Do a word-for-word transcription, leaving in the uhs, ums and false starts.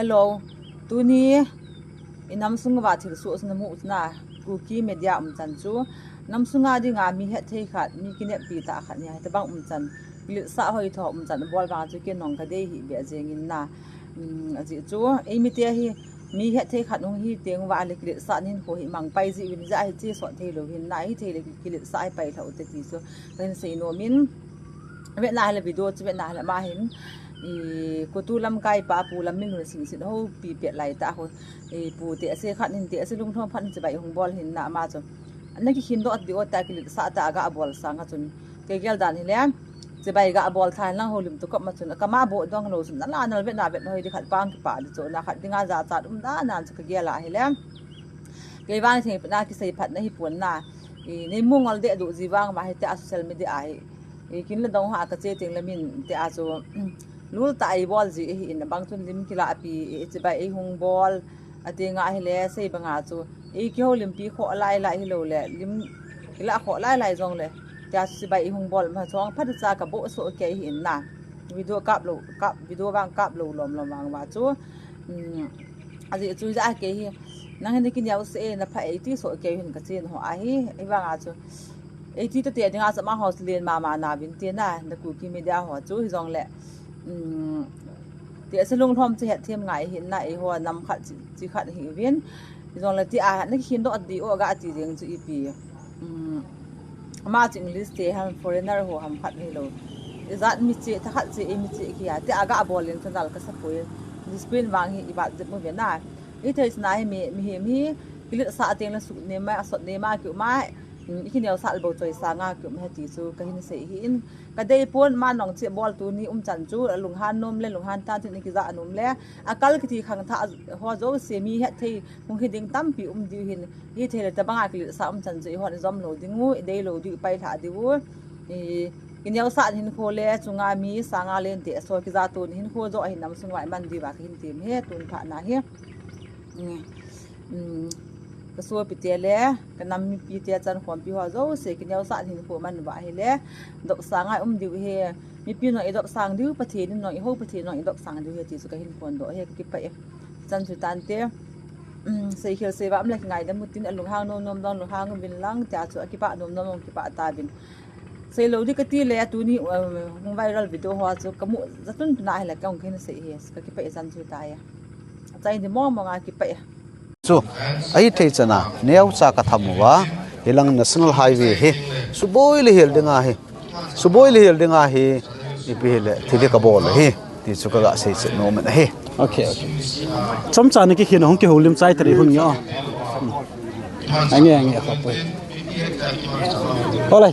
Hello. Tuni i nam sung uva thilsoh chu namu u chu na, Kuki Media umchan chu nam sunga dinga mi hetthei khat, mi kineppi tah khat nia, hitobang umchan, kiletsah hoitho umchan abol vang chu ken jong kadei hih beh jeng in na. Um, ajeh chu eimite hi mi hetthei khat hung hi teng uva le kiletsah hinkho hi mang pai ji uvin, ijeh a hi che sot thei lou hin na, hithei le kiletsah hi pai lhah u te ti chu kahin sei nom in. Vetna hile video chu vetna hile ama hin, i, Kuki lamkai pa Pu Lamminlun Singsit houpi pet lai tah ho, i, pu tehse khat hin, tehse lunglhom khat hin chibai hung bol hin na, ama chu ana kikhin doh ding o tia kiletsah tah a ga bol sang a chun, kei gel dan hile chibai ga bol tha in lang houlim tu kop ma chun, kama boh dong lou chun, nala nal vetna vetna hoi ding khat pang kipa ding chu na, khat dinga jachat um dan a chu kagel a hile. Kei vang thei pet na kisei phat na hi pon na. I, nei mu ngol deh duh ji vang ma hi tia social media a hi. I, kin le dong ho a kache teng le min tia chu, lul tah a i bol ji ahi in, abang chun lim kilah pi, i, chibai ei hung bol, ati nga hile sei banga chu, i, kihoulimpi khoh lai lai hilou le, lim kilah khoh lai lai jong le, tia chu chibai ei hung bol ma chong phat cha kaboh soh kei hi in na. Video kap lou, kap, video vang kap lou lom lom vang uva chu. Um, ajeh chu ijeh a kei hi, nang hin na kineosah e, na pha e ti soh kei u hin kachen ho ahi, hivang a chu. Eiti tote dinga chu amaho chu len mama nauvin te na, na Kuki Media ho chu, hijongle, um, tehse lunglhom chu hetthem ngai hi na, eiho nam khat chi, chi khat hi uvin. Hijongle tia, na kikhin doh ding o ga ti jeng chu ipi. Um, ama chu English te ham, foreigner ho ham khat hilou. Ijat mi che, thakhat che, ei mi che kia, tia ga bol in chu nal kasa poi. Discipline vang hi i bat jep u ve na. I thei sina hi mi, mihem hi, kiletsah teng le suknem a, asotnem a ki um a, um, i kineosah le bou choi sanga ki um ahi ti chu kahin sei hi in. Kadei pon, ama nong che bol tuni umchan chu, alunghan nom le, lunghan tan tin i kija nom le, akal kiti khangthah ho jouse mi hetthei hung hi ding tampi um diu hin, hithei le tobanga kiletsah umchan chu eihon i jom lou ding u, i dei lou diu, i pailhah diu. I, kineosah hinkho le, chunga mi sanga lente, aso kija tun hinkho joh ahi nam sung uva i man diuva kahin tem e, tun phat na hi. Um, um, ka sopite le, ka nam mipite chan khompi ho jouse, kineosah hinkho man uva ahile, dopsang a um diu ahi, mipi nong i dopsang diu, Pathen in nong i hou, Pathen nong i dopsang diu ahi ti chu kahin phondoh e, kakipah e. Chan chu tante, um, seikhel seiva um le kingaidam u tin, alunghang nom nom dong lunghang uvin lang, tia chu akipah nom nom dong kipah tauvin. Seilou ding kati le, tuni, um, hung viral video ho chu kamu jatun pina hile kahung kahin sei e, kakipah e, chan chu tai. Chai ni mong mong a kipah e. Chu, ahithei chana, neocha katham uva, hilang National Highway hi, suboi le hel dinga hi, suboi le hel dinga hi, ipi hile, thil hi kabol ahi, ti chu kaga sei chet nom in ahi. Okay, okay. Chomcha na kikhin hung kihoulim chai tari hun nge o. Ange, ange, khapoi. Hola.